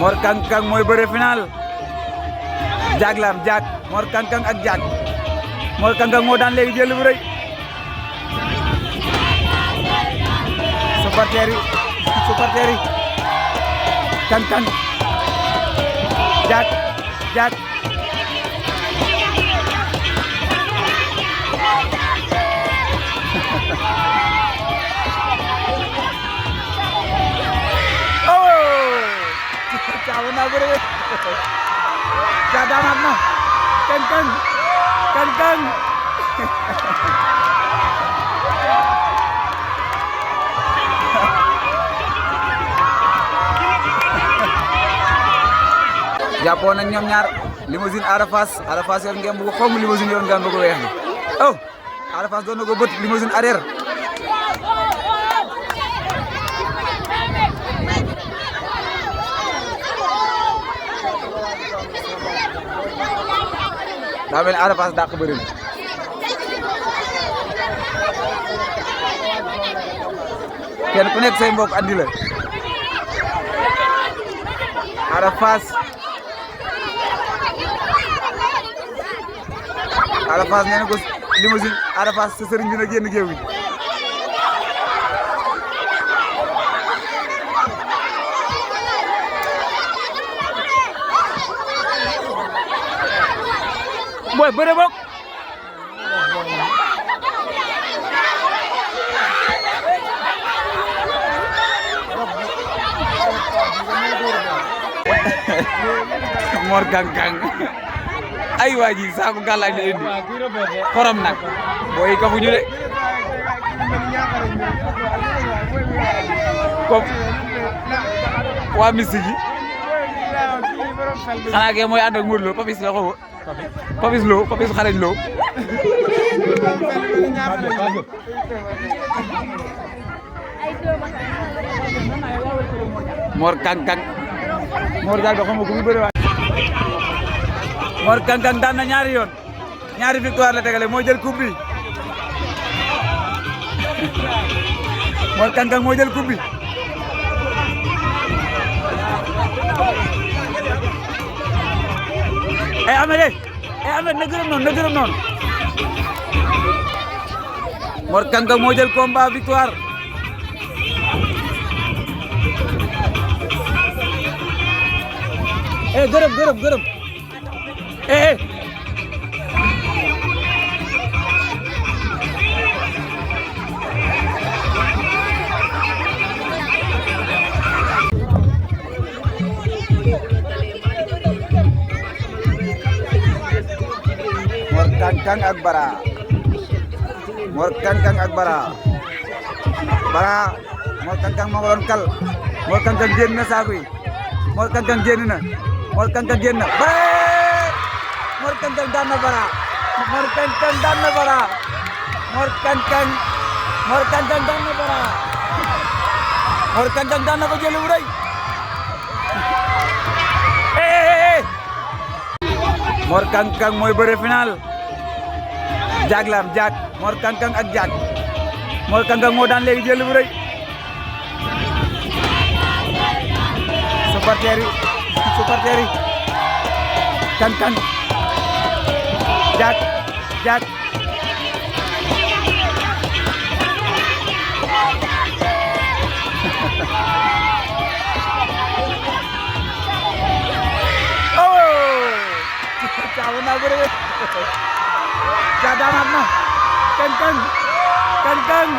Mor Kang Kang mooy bëre final Jag la am Jag Mor Kang Kang ak Jag Mor Kang Kang moo daan léegi jël bu rëy supporter yi Kang Kang Jag Jag Cawan na bëre daanaat na Kang Kang Kang Kang jàppoon nañ ñoom ñaar limousine Ada Fass yor ngeen bu ko xonk limousine yor ngeen bu ko weex oh Ada Fass doon na ko bët limousine arrière daa mel ni Ada Fass dàq bëri na kenn ku nekk say mbokk andi la Ada Fass nee na ko limousine Ada Fass sa sëriñ dina génn géew gi boy bëre bok Mor Kang Kang ay waji saako gàllaaj la indi xorom nag boy ka fu ñu de ko waa misigi xanaa ke mooy ànd ak Modou Lo Papis la xaw Papis xarañ Lo Mor Kang Kang Mor Kang Kang xamu ko mu bëre waay Mor Kang Kang daan na ñaari yoon ñaari victoire la tegale moo jël coupe bi Mor Kang Kang moo jël coupe bi Ahmed na gërëm noonu Mor Kang Kang moo jël combat victoire gërëm Mor Kang Kang ak Bara Mor Kang Kang ak Bara Mor Kang Kang moo ko doon kal Mor Kang Kang génn na saako yi Mor Kang Kang génn na Mor Kang Kang génn na Mor Kang Kang daan na Bara Mor Kang Kang daan na Bara Mor Kang Kang daan na Bara Mor Kang Kang daan na ko jël bu rëy Mor Kang Kang mooy bëre final Jag la am Jag Mor Kang Kang ak Jag Mor Kang Kang moo daan léegi jël bu rëy supporter yi Kang Kang Jag cawan na bëre daanaat na Kang Kang